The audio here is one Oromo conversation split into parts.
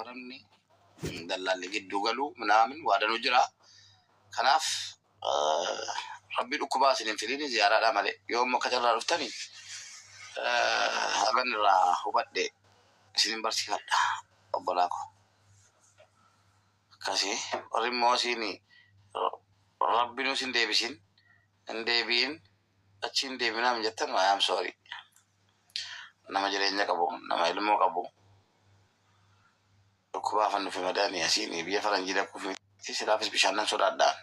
baramne, dallaalli gidduu galuu minaamin waa danuu jira. Kanaaf rabbi dhukkubaa isin hin fidini ziyaaraadhaa malee. Yoo immoo akka carraa dhuftani hagan irraa hubadhe isin hin barsiifadha obbolaa koo. Akkasi warri immoo isiin rabbinuu isin deebisin hin deebi'in achi hin deebinaa min jettan, I am sorry. Nama jireenya qabu, nama ilmoo qabu, dhukkubaafan dhufe malee ani asiin biyya faranjii dhaquuf miti. Silaafis bishaan nan sodaadhaan.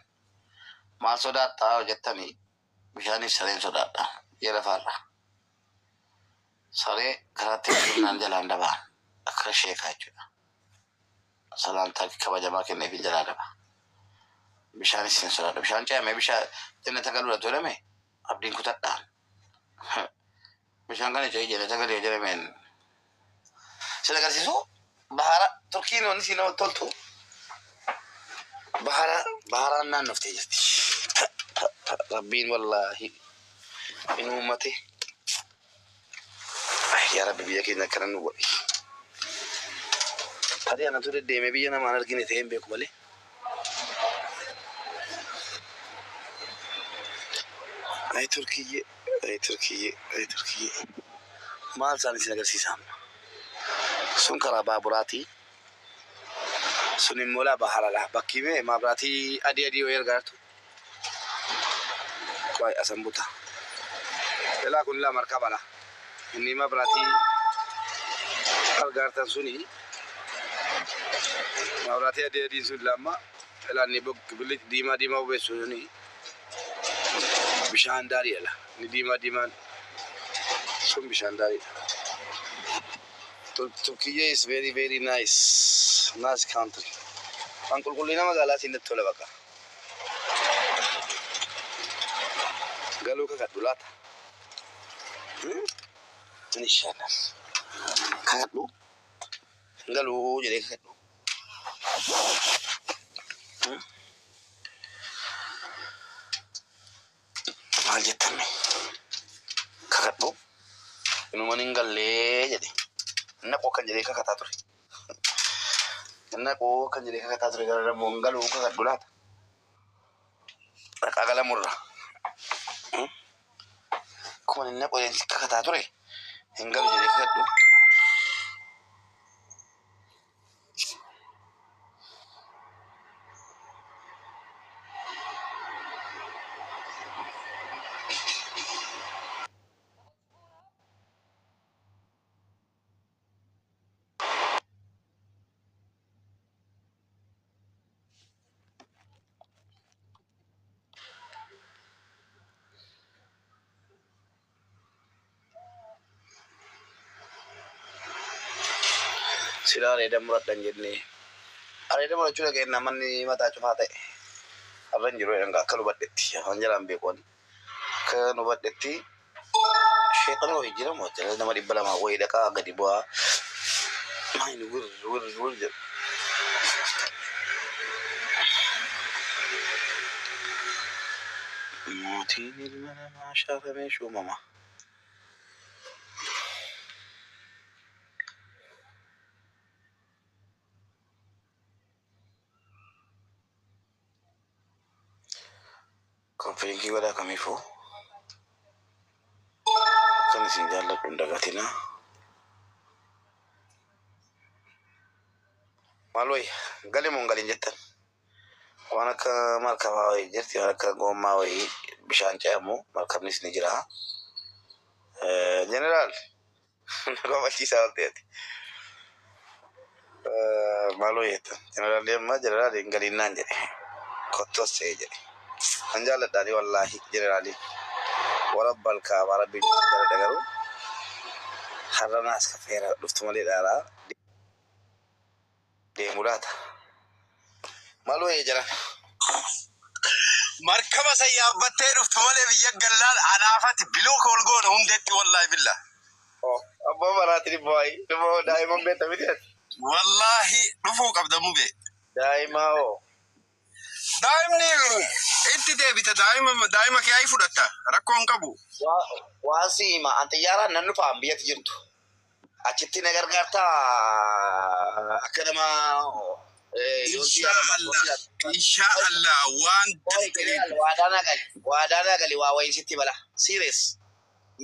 Maal sodaattaa yoo jettani, bishaaniif sareen sodaadha biyya lafaarra. Saree karaatti dhufnaan jalaan dabaan akka sheekaa jechuudha. Salaamtaa kabajamaa kenneefin jalaa daba. Bishaanis hin sodaadha. Bishaan ce'amee bishaan jannata galuudha jedhame abdiin kutadhaan. Bishaan kana ce'ee jannata galee jedhameen. Sin agarsiisu bahara Turkiin wanni siin namatti toltu bahara baharaan naannoftee jirti. Rabbiin wallaahi in uummate. Yaa Rabbi, biyya keenya akkana nu godhi. Tarii anatu deddeemee biyya namaan argine ta'ee hin beeku malee. Ay Turkiyyee, ay Turkiyyee, ay Turkiyyee. Maal isaan isin agarsiisa amma? Sun karaa baaburaati. Sun immoo laa baharadha. Bakki mee maabiraatii adii adii wayii argaa jirtu. Qoy asan buta. Ilaa kun laa markaba la. Inni maabiraatii argaa jirtan suni maabiraatii adii adiin sun lamma ilaa inni bilic diimaa diimaa bobeessu suni bishaan daariidha la. Inni diimaa diimaan sun bishaan daariidha. Turkiyyee is very very nice nice country. Kan qulqullina magaalaa siin natti tola bakka. Galuu kakadhu laata? Inshallah. Kakadhu. Galuu jedhee kakadhu. Maal jettan mee? Kakadhu. Inuman hin gallee jedhe. Naquu akkan jedhee kakataa ture. Naquu akkan jedhee kakataa ture, gara dammoo hin galuu kakadhu laata? Dhaqaa galamurra. Akkuma inni naquu jedhee kakataa ture, hin galu jedhee kakadhu. Sila areeda muradhan jennee. Areeda murachuu dhageenna manni mataa cufaa ta'e. Har'a hin jiru jedhan akka nu badhetti. Afaan jalaan beeku ani. Akka nu badhetti sheexana wayii jira moo nama 200 wayii dhaqaa gadi bu'aa. Maayini wir wir wir jedhu. Mootiin ilma namaa shaaramee shuumama. Konfiriinkii godhaa kamiifuu. Akkan isin jaalladhu hin dagatinaa. Maal wayya? Gali moo hin galin jettan? Waan akka markabaa wayii jirti, waan akka goommaa wayii bishaan ce'amu markabnis ni jira. Jeneraal, na kofalchiisaa olte ati. Maal wayya jettan? Jeneraalli amma jeneraal hin galin naan jedhe. Kottos ce'e jedhe. Kan jaalladhaani wallaahi jeneraaliin. Warabbal kaabaa rabbiin jaalladha, garuu har'a naas kafeera dhuftu malee dhaaraa deemu laata? Maal wayya jaran? Markaba san yaabbattee dhuftu malee biyya gallaan anaafati biloo kool goona hundeetti, wallaahi billaa. Abbaa maraati dhibba waayii. Dhibba daa'imman beekta miti ati. Wallaahi dhufuu qabda mube. Daa'imaa hoo? Daa'imni itti deebita, daa'ima daa'ima kee ayi fudhatta, rakkoo hin qabu. Waan si hima, an xiyyaaraan nan dhufaan biyyatti jirtu. Achitti na gargaartaa akka nama Inshaallah. Inshaallah waan dandeenye. Waadaa naa gali waa wayii sitti bala. Serious.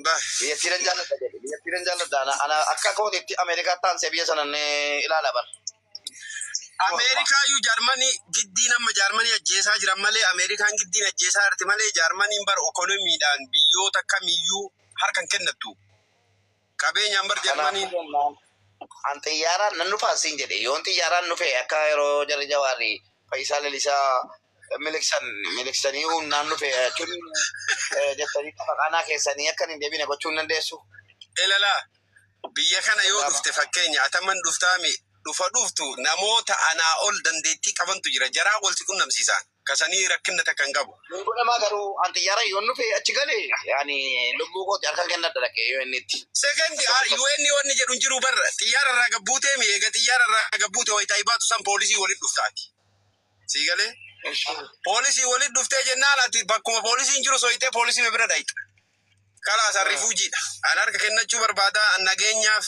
Bah. Biyyattii nan jaalladha jedhe. Biyyattii nan jaalladha. Ana akka kootitti Ameerikaa taansee biyya sana ni ilaala bara. Ameerikaayyuu Jaarmanii giddiin amma Jaarmanii ajjeesaa jiran malee, Ameerikaan giddiin ajjeesaa jirti malee, Jaarmaniin bar ekonomiidhaan biyyoota kamiyyuu harka hin kennattu. Qabeenyaan bar Jaarmaniin. An xiyyaaraan nan dhufaa siin jedhe. Yoon xiyyaaraan dhufe akka yeroo jarri Jawaarri Fayyisaa Lalisaa miliqsan miliqsanii humnaan dhufe jechuun jettanii maqaanaa keessanii akka hin deebine gochuu hin dandeessu. Elalaa biyya kana yoo dhufte, fakkeenya ataman dhuftaami dhufa dhuftu, namoota anaa ol dandeettii qabantu jira, jaraa wal si qunnamsiisan kasanii rakkinna takka hin qabu. Hin godhamaa garuu an xiyyaara yoon dhufe achi galee yaani lubbuu kooti harka kennadha dhaqee yoo inni itti. Second UN wanni jedhu hin jiru barra, xiyyaara irraa gabbuutee mi eega xiyyaara irraa gabbuute wayitaa baatu san poolisii walitti dhuftaati. Sii galee? Poolisii walitti dhuftee jennaan ati bakkuma poolisiin jiru soyitee poolisii bira dhayxa. Kalaas an refugeedha. An harka kennachuu barbaada, an nageenyaaf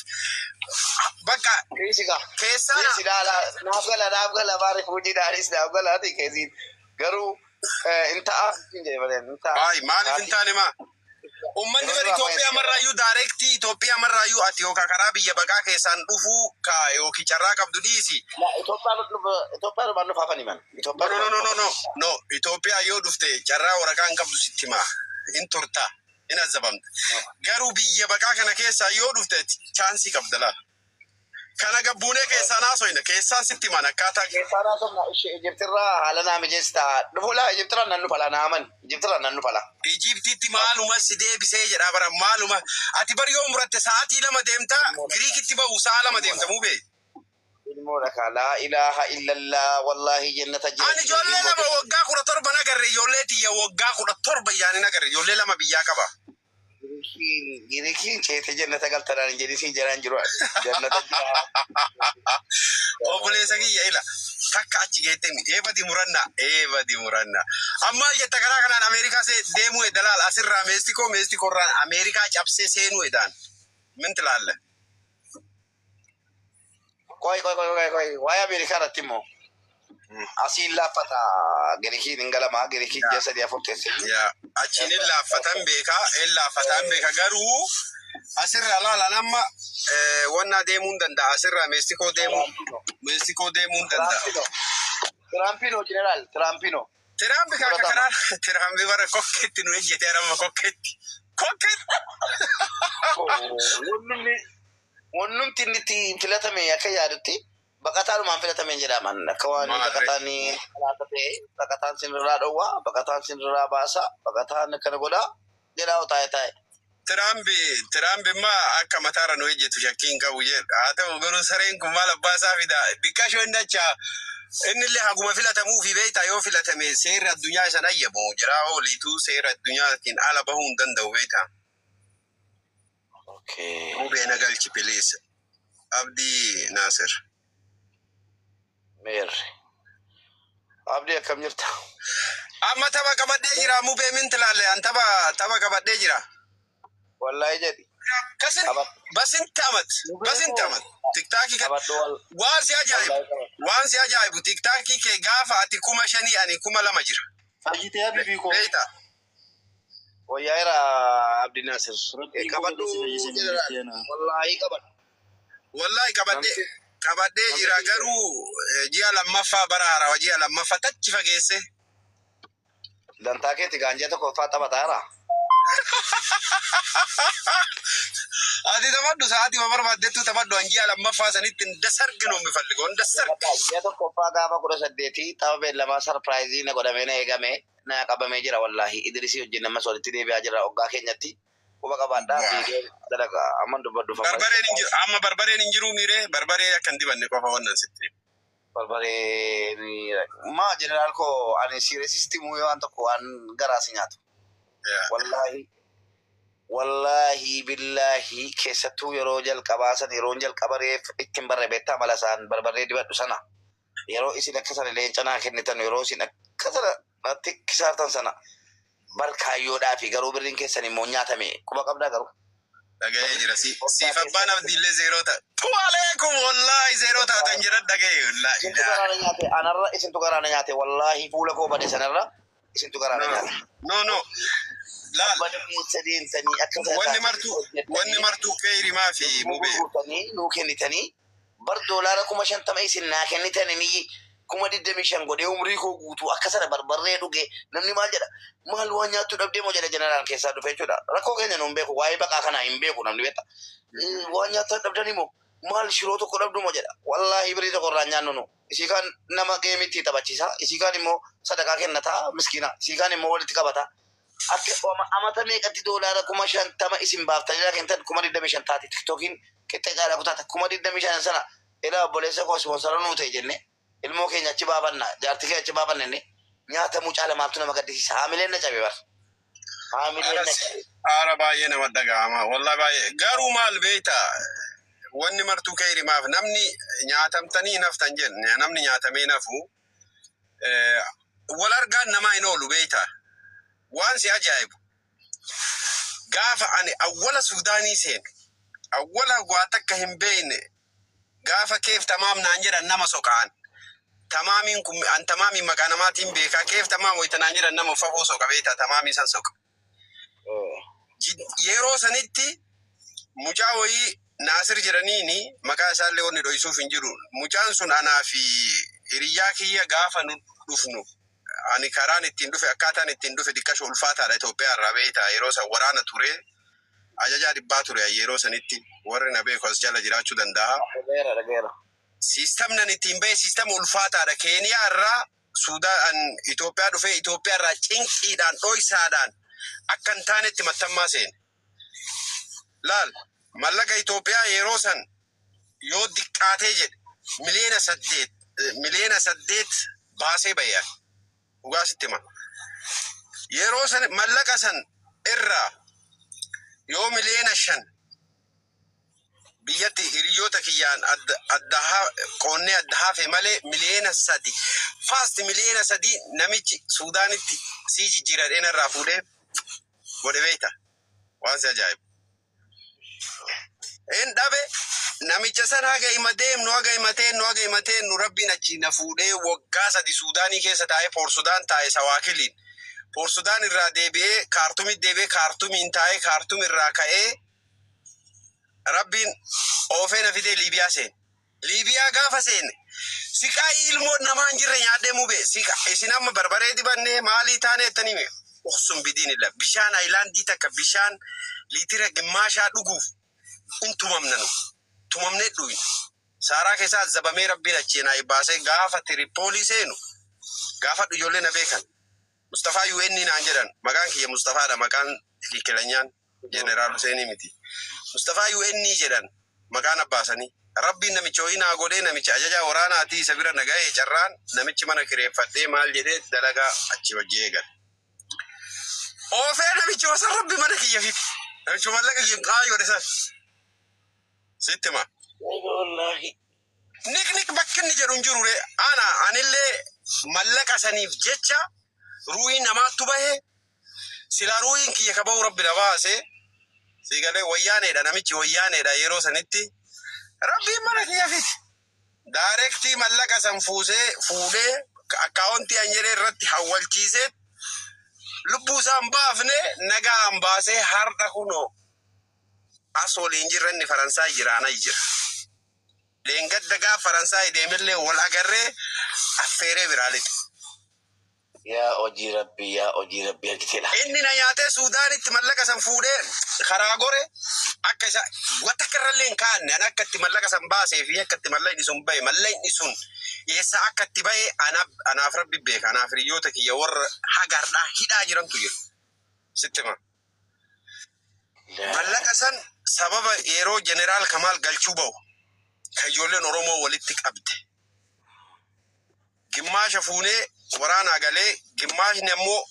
bakka Keessigaa. keessaan. Keessi naaf gala, naaf gala, maa refugeedhaanis naaf galaati keessiin garuu hin ta'a hin jedhe malee hin ta'a. Ay, maaliif hin taane maa? Uummanni bari Itoophiyaa marraayyuu directii Itoophiyaa marraayyuu ati yookaan karaa biyya baqaa keessaan dhufuu ka yookiin carraa qabdu dhiisi. Itoophiyaa dhumaan dhufaaf ani man. No, no, no, no, no, no. Itoophiyaa yoo dhufte carraa waraqaa hin qabdu sitti himaa. Hin turta. Hin azabamta. Garuu biyya baqaa kana keessaa yoo dhufte chanceii qabda laala. Kana gabbuunee keessaan haasoyna. Keessaan sitti himan akkaataa. Keessaan haasofna ishee Ijiptirraa haala naa mijeessita. Dhufu laa, Ijiptirraa nan dhufa laa, naa amani. Ijiptirraa nan dhufa laa. Ijiptitti maaluma si deebisee jedhaa bara maaluma. Ati bari yoo muratte sa'aatii 2 deemta, Giriikitti bahu sa'a 2 deemta mubee. Ilmoodha kaa, laa ilaaha illallah, wallaahi jannata jira. Ani ijoollee lama waggaa 17 nagarre, ijoollee tiyya waggaa 17 yaani nagarre, ijoollee lama biyyaa qaba. Giriikiin ceete jannata galtanaan hin jedhin siin jedhaan jiru. Jannata jira. Obboleessa kiyya, ila takka achi geettemi eebadi murannaa eebadi murannaa. Ammaa jetta karaa kanaan Ameerikaa see deemuu edalaal asirraa Meestikoo Meestikoorraan Ameerikaa cabsee seenuu edaan. Minti laalle. Koi koi koi koi koi waa'ee Ameerikaa irratti immoo asiin laaffata, Giriikiin hin galamaa, Giriikiin ji'a 3 4 teessee. Yaa, achiin hin laaffatan beekaa, hin laaffatan beeka, garuu asirraa laalan amma wannaa deemuu hin danda'a, asirraa Meestikoo deemuu, Meestikoo deemuu hin danda'a. Tirampino jeneraal Tirampino. Tiraampi kaaka karaa Tiraampi bara kokkeetti nu ejjete amma kokkeetti. Kokkeetti. Wannumti inni itti filatame akka yaadutti baqataadhumaan filatame jedhaman akka waan Maarree. baqataan kalaata ta'e, baqataan sinirraa dhowwaa, baqataan sinirraa baasa, baqataan akkana godhaa jedhaa taa'e taa'e. Tiraampi immoo akka mataarra nu ejjetu shakkii hin qabu jedha. Haa ta'u garuu sareen kun maal abbaa isaa fida. Diqqashoo inni acha inni illee haguma filatamuu fi beektaa yoo filatame seerri addunyaa isan ayyamu jira ooliitu seera addunyaatiin ala bahuu hin danda'u beektaa. Mubee na galchi please. Abdii Naasir. Meerre. Abdii, akkam jirta? Amma tapha qabadhee jira, mubee min tilaalle an tapha qabadhee jira. Wallaahi jedhi. Kasin basinti amat basinti amat TikTokii kan Qabadhu wal. waan si ajaa'ibu waan si ajaa'ibu TikTokii kee gaafa ati 5,000 ani 2,000 jira. Fayyitee habiibii koo. Beektaa? Wayyaa'eera Abdii Naasir. Rabbiin Qabadhu koo si fayyise. jeneraal. Wallaahi qabadhu. Wallaahi qabadhee jira, garuu ji'a lammaffaa bara haarawaa ji'a lammaffaa tachi fageesse. Dantaa keetti gaanjee tokkoffaa taphataara. Ati taphadhu, sa'aatii ma barbaadettu taphadhu, an ji'a lammaffaa sanitti hin dasarginu hin falligo hin dasarg. Ji'a tokkoffaa gaafa 18 tapha beellamaa surpriseii na godhamee na eegame na qabamee jira, wallaahi Idrisii wajjin ammas walitti deebi'aa jira hoggaa keenyatti quba qabaadhaa viidiyoo dalagaa amma dubbadhu. Barbareen hin jiru amma, barbareen hin jiru miiree, barbaree akka hin dibanne qofa wannan sitti. Barbareen maa jeneraal koo, ani seriously muu waan tokko waan garaa si nyaatu. Wallaahi wallaahi billaahi, keessattuu yeroo jalqabaa san, yeroon jalqaba reef ittiin barre beektaa mala isaan barbarree dibadhu sana, yeroo isin akka sana leenca naa kennitan, yeroo isin akka sana natti kisaartan sana barkaayyoodhaa fi garuu birriin keessan immoo nyaatame quba qabdaa garuu. Dhaga'ee jira. Siif abbaan abdiillee zeeroo ta'a. Tuwaleekum wallaahi zeeroo taatan jedhan dhaga'ee wallaahi. Isintu garaana nyaate anarra, isintu garaana nyaate, wallaahi fuula koo bade sanarra isintu garaana nyaate. No, no. Laal. Bada keessa deemtanii akka Wanni martuu keeyrimaa fi mubee. Gurgurtanii nuu kennitanii bar doolaara 50,000 isin naa kennitanii 25,000 godhee umrii koo guutuu akka sana barbarree dhuge. Namni maal jedha? Maal waan nyaattuu dhabdee moo jedha. Jeneraal keessaa dhufe jechuudha. Rakkoo keenya nuun beeku, waa'ee baqaa kanaa hin beeku namni beekta. Waan nyaattuu dhabdanii moo, maal shiroo tokko dhabdu moo jedha. Wallaahi birii tokko irraa nyaannu nu. Isii kaan nama geemitti taphachiisa, isii kaan immoo sadaqaa kennataa miskiina, isii kaan immoo walitti qabata. Akka amata meeqatti doolaara 50,000 isin baaftanii kennitan 25,000 taati. Tiktookiin qixxee caalaa kutaata 25,000 sana ilaa obboleessa koo ispoonsara nuu ta'e jenne ilmoo keenya achi baafanna, jaartii keenya achi baafanna inni nyaatamuu caala maaltu nama gaddisiisa? Haamileen na cabe bar. Haamileen na cabe. Aara baay'ee nama dhaga'ama. Wallaahi baay'ee. Garuu maal beektaa? Wanni martuu keeyrimaaf namni nyaatamtanii naftan jenne namni nyaatamee nafu wal argaan namaa hin oolu beektaa? Waan si ajaa'ibu. Gaafa ani awwala Suudaanii seenu, awwala waa takka hin beekne, gaafa keef tamaam naan jedhan nama soqa'an. Tamaamiin kun an tamaamiin maqaa namaatiin beekaa, keef tamaam wayita naan jedhan nama fafoo soqa beektaa, tamaamii san soqa. Yeroo sanitti mucaa wayii Naasir jedhaniini, maqaa isaallee wanni dho'isuuf hin jiru. Mucaan sun anaa fi hiriyyaa kiyya gaafa nu dhufnu, ani karaan ittiin dhufe, akkaataan ittiin dhufe xiqqasho ulfaataadha. Itoophiyaa irraa beektaa, yeroo san waraana ture, ajajaa dhibbaa ture yeroo sanitti, warri na beeku as jala jiraachuu danda'a. Dhagayeera, dhagayeera. Siistamni ani ittiin bahe siistama ulfaataadha. Keeniyaa irraa Suudaan Itoophiyaa dhufee, Itoophiyaa irraa cinqiidhaan dhoysaadhaan akka hin taanetti mattammaa seene. Laal, mallaqa Itoophiyaa yeroo san yoo diqqaatee jedhe 8 miliyoona 8 baasee bahe dhugaa sitti hima. Yeroo san mallaqa san irraa yoo 5 miliyoona biyyatti hiriyoota kiyyaan adda qoonnee adda hafe malee 3 miliyoona fast 3 miliyoona namichi Suudaanitti sii jijjiiradheen irraa fuudhee godhe beekta, waan si ajaa'ibu. In dhabe namicha san. Haga ima deemnu, haga ima teennu, haga ima teennu, rabbiin achi na fuudhee waggaa 3 Suudaanii keessa taa'ee, Poor Sudaan taa'e Sawaakiliin. Poor Sudaan irraa deebi'ee Kaartumitti deebi'ee, Kaartumiin taa'ee, Kaartum irraa ka'ee rabbiin oofee na fidee Liibiyaa seene. Liibiyaa gaafa seene siqaa ilmoo namaa hin jirre nyaadhee mube siqa isin amma barbaree dibannee maalii taane jettanii mee uqsum bidiinilla bishaan ayilaandii takka bishaan liitira gimmaashaa dhuguuf in tumamna, nu tumamnee dhuyne. Saaraa keessaa azabamee rabbiin achii naa baasee gaafa Tiripoolii seenu gaafa ijoollee na beekan. Mustafaa UN naan jedhan, maqaan kiyya Mustafaadha, maqaan kilanyaan Jeneraal Huseenii miti. Mustafaa UN jedhan maqaan abbaasanii. Rabbiin namicha wayii naa godhee, namicha ajajaa waraanaatii isa bira na ga'ee carraan namichi mana kireeffadhee maal jedhee dalagaa achi hojii eegale. Oofee namichi wasan rabbi mana kiyya fide. Namichi mallaqa kiyya qaayi godhe san. Sitti hima. Wallaahi. Nik nik bakki inni jedhu hin jiru re. Ana anillee mallaqa saniif jecha ruuhii namaattu bahe, sila ruuhiin kiyya ka bahu rabbi na baase. Si galee wayyaaneedha, namichi wayyaaneedha yeroo sanitti. Rabbiin mana kiyya fide. Directii mallaqa san fuusee fuudhee akkaawuntii an jedhee irratti hawwalchiisee lubbuu isaa hin baafne, nagaa hin baasee har'a kunoo as waliin jirra. Inni Faransaay jira, ana jira. Leengadda gaaf Faransaay deemillee wal agarree affeeree biraa lixe. Yaa hojii rabbii, yaa hojii rabbii argiteedha. Inni na nyaatee Suudaanitti mallaqa san fuudhee karaa gore akka isa wanta akka irrallee hin kaa'anne, ani akka itti mallaqa san baasee fi akka itti mallaqni sun bahe, mallaqni sun eessa akka itti bahe anaaf rabbi beeka, anaaf hiriyoota kiyya warra hagardhaa hidhaa jirantu jiru. Sitti hima. Mallaqa san sababa yeroo Jeneraal Kamaal galchuu bahu kan ijoolleen Oromoo walitti qabde. Gimmaasha fuunee waraanaa galee, gimmaashni ammoo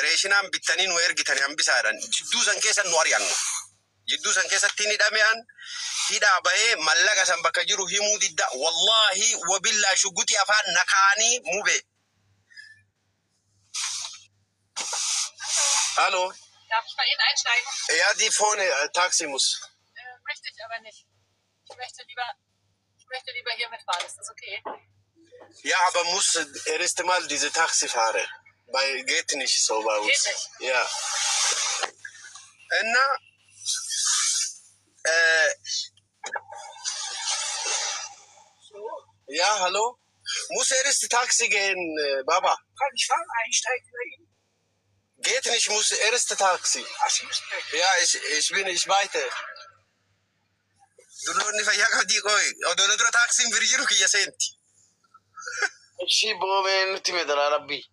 reeshinaan bittanii nu ergitanii hambisaadhaan jidduu san keessa nu ari'annu. Jidduu san keessatti ni hidhame'an, hidhaa bahee mallaqa san bakka jiru himuu didda, wallaahi wabillaa shuguxii afaan nakaanii mube. Halo. Darf ich bei Ihnen einsteigen? Ja, die vorne, Taxi muss. Möchte ich aber nicht. Ich möchte lieber hier mitfahren. Ist das okay? Ja, aber muss erst mal diese Taxi fahren. Weil geht nicht so bei uns. Geht nicht. Ja. እና ja, hallo? Muss erst Taxi gehen, Baba. Kann ich fahren, einsteigen bei Ihnen? Geht nicht, muss erst Taxi. Ach, Sie müssen weg. Ja, ich weiter. Dulloonni fayyaa qabdii qoy. Odoo dura taaksiin biri jiru kiyya seenti. Ishii boobee nutti meedalaa rabbii.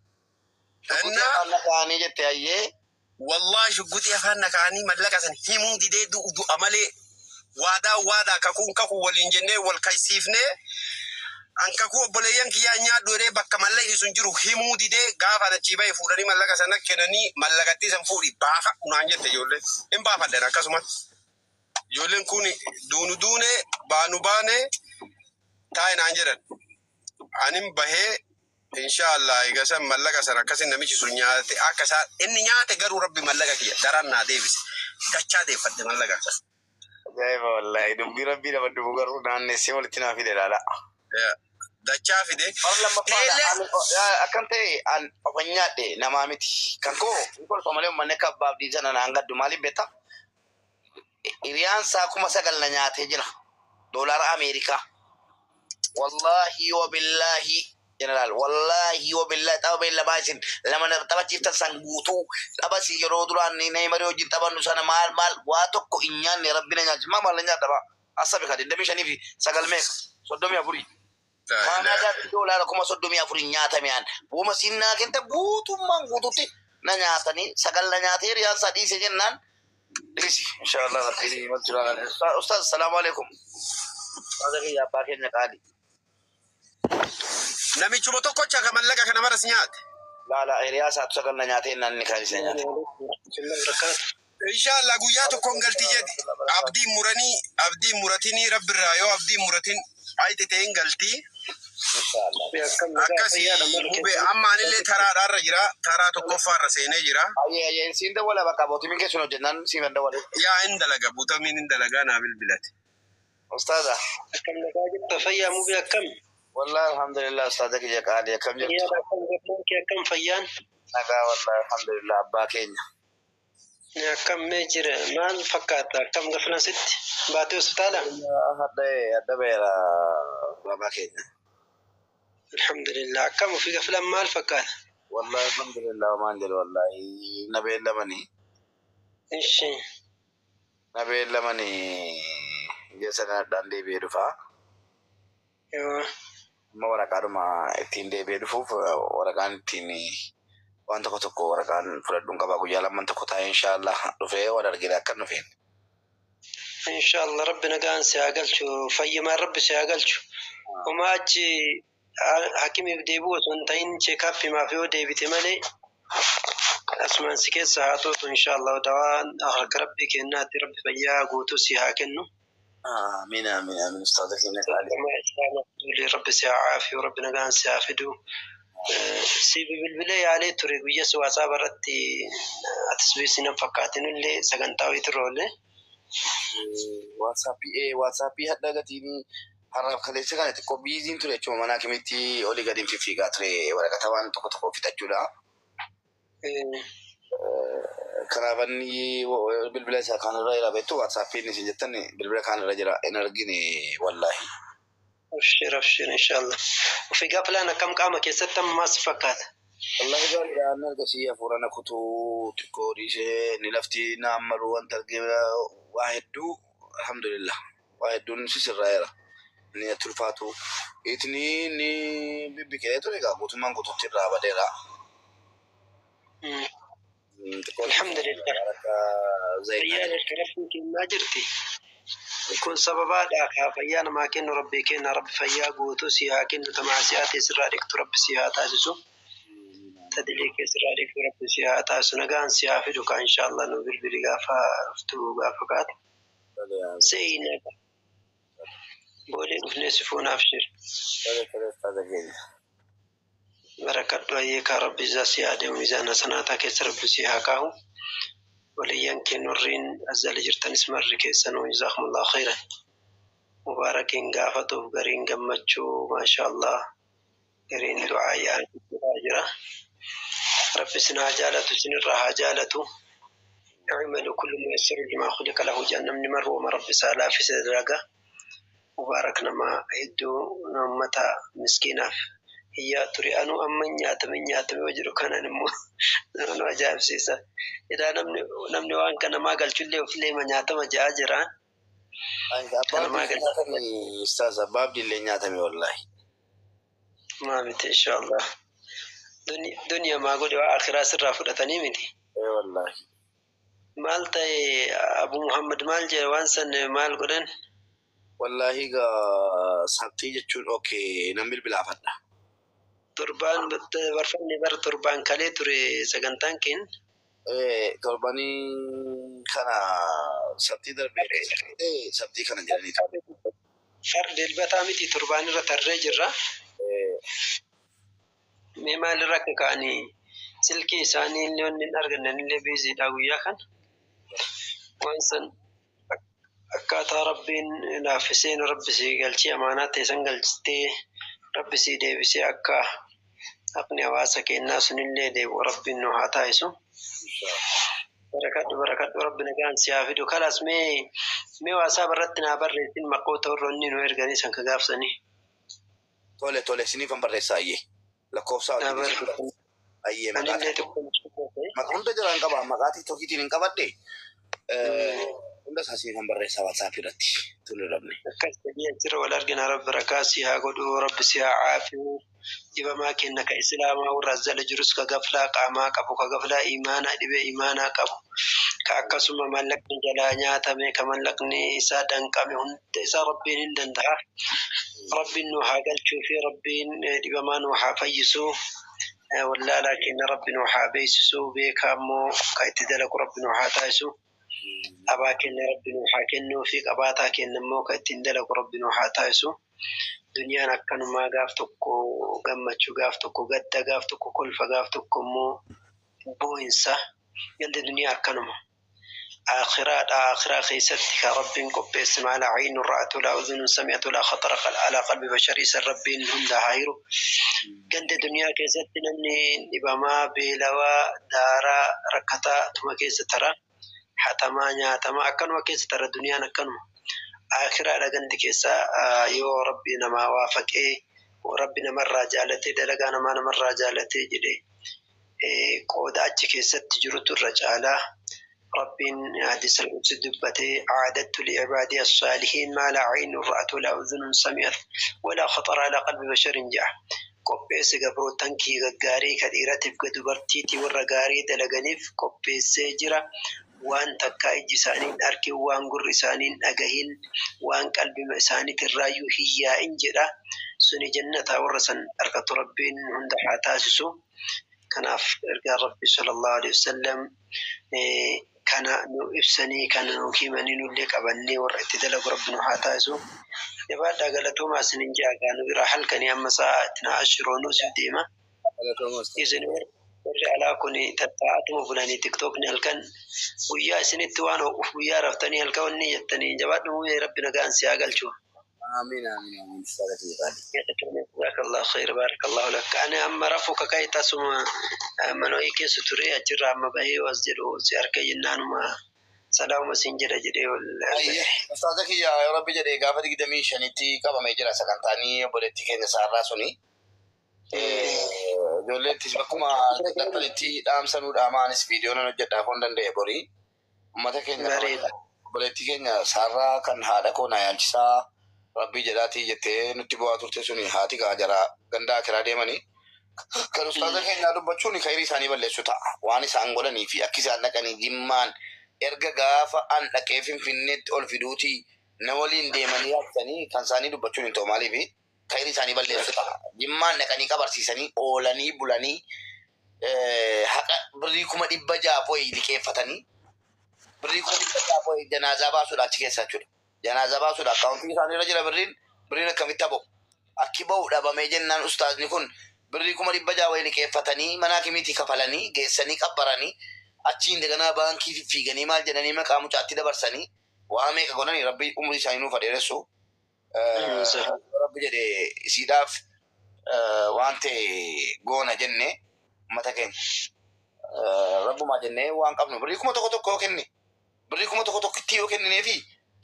እና Afaan naqaanii jette ayyee. Wallahi shugguxii afaan naqaanii mallaqa san himuu didee du'u du'a malee waadaa waadaa kakuun kakuu waliin jennee wal kaysiifnee an kakuu obboleeyyan kiyyaa nyaadhu jedhee bakka mallaqni sun jiru himuu didee gaafa achii bahe fuudhanii mallaqa sana kennanii mallaqattii san fuudhi baafa naan jette ijoolleen. Hin baafadhan akkasumatti. Ijoolleen kun duunu duune baanu baane taa'e naan jedhan. Anin bahee inshaallah egaa san mallaqa san akkasin namichi sun nyaate akka isaa inni nyaate garuu rabbi mallaqa kiyya daran naa deebise dachaa deeffadhe mallaqa. Ajaa'iba wallaahi, dubbii rabbii nama dhufu garuu naannessee walitti naa fide laala. Yeah. Dachaa fide. Bara lammaffaadha. Teellee Akkan ta'e an ofan nyaadhe namaa miti. Kan koo hin kolfa malee uummanni akka abbaaf dhiisana naan gaddu maaliif beektaa? Hiriyaan isaa 9,000 na nyaatee jira. Doolaara Ameerikaa. Wallaahi wabillaahi jeneraal, wallaahi wabillaahi, tapha beellamaa isin lama na taphachiiftan san guutuu taphasi yeroo duraan Neeymarii wajjin taphannu sana maal maal waa tokko hin nyaanne. Rabbi na nyaachise maa maal na nyaadha baa asabi ka 25 fi sagal meeqa 34. Kaanaadaatti doolaara 34,000 nyaatame an. Buuma sinnaa kenta guutummaan guututti na nyaatanii sagal na nyaatee hiriyaan isaa dhiise jennaan dhiisi. Inshaallah rabbi wal jira. Ustaaz, salaamu alaikum. Ustaaza kiyya, abbaa keenya qaali. Namichuma tokkocha ka mallaqa kana maras nyaate. Laala, hiriyaa isaatu sagal na nyaatee naan inni kaan isa nyaate. Inshaallah guyyaa tokkoon galti jedhi. Abdiin muranii abdiin muratinii rabbirraa yoo abdiin muratin ayite ta'een galtii. Inshaallah. Akkasii hube amma anillee taraadhaarra jira. Taraa tokkoffaarra seenee jira. Ayyee ayyee, siin dawwala bakka bootii keessun hojjennaan siin dawwale. Yaa hin dalaga butamiin hin dalagaa naa bilbilate. Ustaaza. Akkam nagaa jirta? Fayyaa mubii akkam? Wallahi alhamdulillah, ustaaza kiyya qaali, akkam jirtu? Fayyaan akkam gafuun kee akkam fayyaan? Nagaa wallahi alhamdulillah, abbaa keenya. Akkam mee jira maal fakkaata akkam gafna sitti baatee hospitaala? Hadda hadda beera abbaa keenya. Alhamdulillah, akkam ofii gaflan maal fakkaata? Wallahi alhamdulillah, waan jedhu wallahi na beellamanii Ishi. na beellamanii ija sana deebi'ee dhufaa. Yoo. Amma waraqaadhuma ittiin deebi'ee dhufuuf waraqaan ittiin waan tokko tokko waraqaan fudhadhuun qaba, guyyaa lamman tokko taa'ee inshaallah dhufee wal argina akka dhufeen. Inshaallah rabbi nagaan si haa galchu, fayyimaan rabbi si haa galchu. Homaa achi hakimiif deebi'u osoo hin ta'in check-up maaf yoo deebite malee asumaan si keessa haa tootu inshaallah, dawaan harka rabbii kennaatti rabbi fayyaa guutuu si haa kennu. Amiin amiin amiin, ustaaza keenya qaali. Rabbi si haa caafiyu, rabbi nagaan si haa fidu. Si bilbilee yaalee ture guyya si WhatsApp irratti atis beeksii nan fakkaatin illee sagantaa wayiitirra oolle. WhatsAppii hadda gatiin har'aaf kaleessa kana xiqqoo busyn ture jechuudha, mana hakimitti olii gadi fiffiigaa ture waraqata waan tokko tokko fixachuudha. Kanaaf inni bilbila isaa kaanirra jira beektu, WhatsAppiin isin jettan bilbila kaanirra jira hin argine wallaahi. Abshir abshir inshaallah. Ofii gaafa akkam qaama keessatti ammaa si fakkaata? Wallahi gaariidha, inni ergasii hafuura na kutuu xiqqoo dhiisee inni lafti na ammaru wanta argee waa hedduu alhamdulillah waa hedduun sisirraa'eera. Inni natti ulfaatu itni inni bibbiqilee ture egaa guutummaan guutuutti irraa badeera. Xiqqoo Alhamdulillah. akka zayitaa. Fayyaan harka rabbii kennaa jirti. Kun sababaadha kaa fayyaa namaa kennu rabbii kenna, rabbi fayyaa guutuu si haa kennu, tamaasiyaa ta'e sirraa dhiqtu rabbi si haa taasisu. Tadilee kee sirraa dhiqtu rabbi si haa taasisu, nagaan si haa fidu kaa inshaallah, nu bilbili gaafa dhuftu gaafa kaatu. Se'ii boolee dhufnee si fuunaaf shir. Tole tole, ustaaza keenya. Barakadhu ayyee kaa rabbi isaa si haa deemu miizaana sanaataa keessa rabbi si haa kaa'u. Obboleeyyan keenya warreen as jala jirtanis marri keessanuu jazaakumullahu khayran. Mubaarakiin gaafatuuf gariin gammachuu maashaallah gariin du'aa yaa'aa jira. Rabbi isin haa jaalatu, isinirraa haa jaalatu. اعملوا كل ميسر لما خلق له, namni marrooma Rabbi isaa laaffise dalaga. Mubaarak nama hedduu uummata miskiinaaf hiyyaa ture. Anuu amma hin nyaatame hin nyaatame yoo jedhu kanan immoo nama ajaa'ibsiisa. Edaa namni waan kana namaa galchullee ofillee ma nyaatama ja'a jiraan. Abbaa Abdii nyaatame, Ustaaz, Abbaa Abdii illee nyaatame wallaahi. Maa miti, inshaallah. Duniyaa maa godhe, waa akhiraa sirraa fudhatanii miti. Ee wallaahi. Maal ta'e, Abu Muhammad maal jedhe, waan san maal godhan? Wallaahi gaa sabtii jechuun okay nan bilbilaafadha. Torbaan barfanni bara torbaan kalee ture sagantaan keenya. Torbanii kana sabtii darbee sabtii kana jedhanii ture. Far dilbataa miti, torbaan irra tarree jirra. Mee maalirra akka ka'anii silkii isaanii illee wanni hin arganne illee biiziidha guyyaa kana. Waan san akkaataa Rabbiin laaffiseen Rabbi si galchee amaanaa ta'e san galchitee Rabbi si deebisee akka haqni hawaasa keenyaa sunillee deebi'u Rabbiin nu haa taasisu. Barakadhu, barakadhu, Rabbi nagaan si haa fidu. Kalaas mee waasaa irratti naa barreessin maqoota warroonni nu erganii san ka gaafsanii. Tole tole, isiniifan barreessa, ayyee. Lakkoofsa Naa barreessin. Ayyee, maqaa Anillee xiqqoo ta'e. Maqaa hunda jalaan qaba, maqaa TikTokiitiin hin qabadhe. Hunda isaa isiniifan barreessa WhatsApp irratti tole dhabne. Akkas jedhee achirra wal argina. Rabbi barakaa si haa godhu, Rabbi si haa caafiyu. Dhibamaa kenna ka islaamaa warra as jala jirus, ka gaflaa qaamaa qabu, ka gaflaa imaanaa, dhibee imaanaa qabu, ka akkasuma mallaqni jalaa nyaatame, ka mallaqni isaa danqame, hunda isaa Rabbiin hin danda'a. Rabbiin nu haa galchuu fi Rabbiin dhibamaa nu haa fayyisu. Wallaalaa kenna Rabbi nu haa beeksisu, beekaa immoo ka itti dalagu Rabbi nu haa taasisu. Abaa kenna Rabbi nu haa kennuu fi qabaataa kenna immoo ka ittiin dalagu Rabbi nu haa taasisu. Duniyaan akkanumaa, gaaf tokko gammachuu, gaaf tokko gadda, gaaf tokko kolfa, gaaf tokko immoo boo'insa. Gandi duniyaa akkanuma. Aakhiraadha, aakhiraa keessatti ka Rabbiin qopheesse ما لا عين رأت ولا أذن سمعت ولا خطر على قلب بشر san Rabbiin hunda haa hiru. Ganda duniyaa keessatti namni dhibamaa, beelawaa, daaraa, rakkataa tuma keessa tara. Hatamaa, nyaatamaa akkanuma keessa tara, duniyaan akkanuma. Aakhiraadha gandi keessa yoo Rabbi namaa waafaqee, Rabbi namarraa jaalatee, dalagaa namaa namarraa jaalatee jedhe, qooda achi keessatti jirutu irra caalaa. Rabbiin hadiisa al-qudsi dubbatee: أعددت لعبادي الصالحين ما لا عين رأت ولا أذن سمعت ولا خطر على قلب بشر ja'a. Qopheesse gabrootan kii gaggaarii ka dhiiratiif ka dubartiitii warra gaarii dalaganiif qopheessee jira. Waan takkaa iji isaanii hin argin, waan gurri isaanii hin dhagahin, waan qalbima isaaniitirraayyuu hin yaa'in jedha. Suni jannataa warra san argatu Rabbiin hunda haa taasisu. Kanaaf ergaan Rabbi sallallahu alaihi wasallam kana nu ibsanii, kana nu himanii, nullee qabannee warra itti dalagu Rabbi nu haa taasisu. Jabaadhaa, galatoomaa isinin jaagaa, nu biraa halkanii amma sa'a itti na ashiroonuu siif deema. Isin warri alaa kun tattaa'atuma bulanii TikTokni halkan guyyaa isinitti waan ho'uuf guyyaa raftanii halkan wanni jettanii. Jabaadhu muuyee, Rabbi nagaan si haa galchu. Amiin, amiin, amiin. جزاك الله خير، بارك الله لك. أنا أما رفوك كاي تاسuma manooyi keessa ture, achirraa amma bahee was jedhu si harka jennaanuma salaamuma siin jedha jedhee ol. Ustaaza kiyya, yoo Rabbi jedhee gaafa 25tti qabamee jira sagantaanii obboleettii keenya saarraa suni. Ijoolleettis bakkuma dhaqqanitti dhaamsanuu dhaamaanis viidiyoo nan hojjedhaaf waan danda'e borii. Uummata keenya obboleettii keenya saarraa kan haadha koo na yaalchisaa Rabbii jedhaatii jettee nutti bu'aa turte suni haati gaa jara ganda akiraa deemanii. Kan ustaaza keenyaa dubbachuun khayrii isaanii balleessu ta'a. Waan isaan godhanii fi akka isaan dhaqanii jimmaan erga gaafa an dhaqee Finfinneetti ol fiduutii na waliin deemanii yaabsanii kan isaanii dubbachuun hin ta'u, maaliifi khayrii isaanii balleessu ta'a. Jimmaan dhaqanii qabarsiisanii oolanii bulanii haqa birrii 600,000 wayii liqeeffatanii, birrii 600,000 wayii janaazaa baasuudha achi keessa jechuudha. Janaazaa baasuudha, akkaawuntii isaanii irra jira birriin, birriin akkamitti habamu? Akki bahu dhabamee jennaan ustaazni kun birrii 600,000 wayii liqeeffatanii mana hakimiitii kafalanii geessanii qabbaranii. Achiin daganaa baankii fiffiiganii maal jedhanii maqaa mucaatti dabarsanii waa meeqa godhanii rabbi umurii isaanii nuuf adeeressu. Rabbi jedhe isiidhaaf waan ta'e goona jenne uummata keenya. Rabbumaa jennee waan qabnu birrii 1000 yoo kenne birrii 1000 tokkitti yoo kennineefi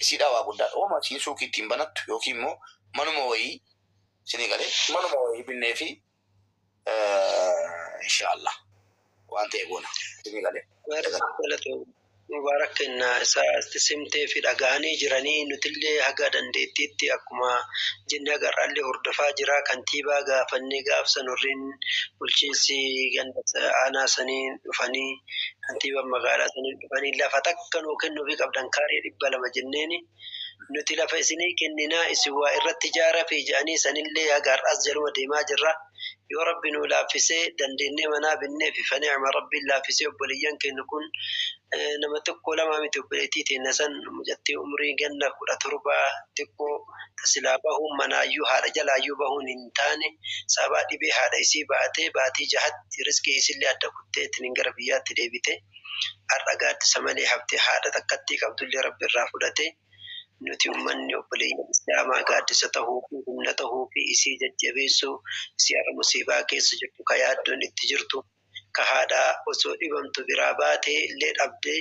isiidhaa waa guddaadha. Ooma isiin suuqii ittiin banattu yookiin immoo manuma wayii isinii galee manuma wayii binnee fi inshaallah waan ta'e goona isinii galee. Mubaarak kenna isa simtee fi dhagahanii jiranii nutillee haga dandeettiitti akkuma jenne agarraallee hordofaa jira. Kantiibaa gaafannee gaafsan warreen bulchiinsi ganda aanaa sanii dhufanii, kantiibaan magaalaa sanii dhufanii, lafa takka nuu kennuufii qabdan kaaree 200 jenneeni, nuti lafa isinii kenninaa isin waa irratti ijaaraa fi jedhanii sanillee haga har'aas jaluma deemaa jirra. Yoo Rabbi nuu laaffisee dandeenyee manaa binnee fi fanicma Rabbiin laaffisee, obboleeyyan keenya kun nama tokko lama miti. Obboleettii teenya san mucattii umrii ganna 17 xiqqoo tasilaa bahuun manaayyuu haadha jalaayyuu bahuun hin taane, sababa dhibee haadha isii baatee baatii 6tti riskii isillee adda kutteetiin gara biyyaatti deebite. Har'a gaaddisa malee haftee, haadha takkattii qabdullee Rabbi irraa fudhate. Nuti uummanni obboleeyyan islaamaa gaaddisa tahuu fi humna tahuu fi isii jajjabeessuu, isii har'a musiibaa keessa jirtu, ka yaaddoon itti jirtu, ka haadha osoo dhibamtu biraa baatee illee dhabdee,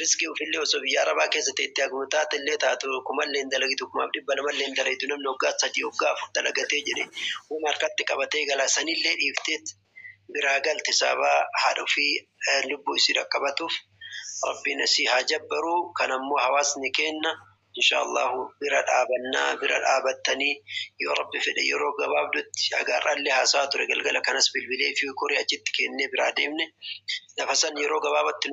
riskii ofillee osoo biyya arabaa keessa teettee haguma taate illee taatu kumallee hin dalagitu, 1200 illee hin dalagitu. Namni waggaa 3, waggaa 4 dalagatee jedhe uuma harkatti qabatee gala. Sanillee dhiifteet biraa galte sababa haadha ofii lubbuu isii dhaqqabatuuf. Rabbiin asii haa jabbaru. Kan ammoo hawaasni kenna insha Allahu bira dhaabannaa, bira dhaabattanii, yoo Rabbi fedhe yeroo gabaabdutti agaarraallee haasaa ture. Galgala kanas bilbilee fi korii achitti kennee biraa deemne. Lafa san yeroo gabaabatti.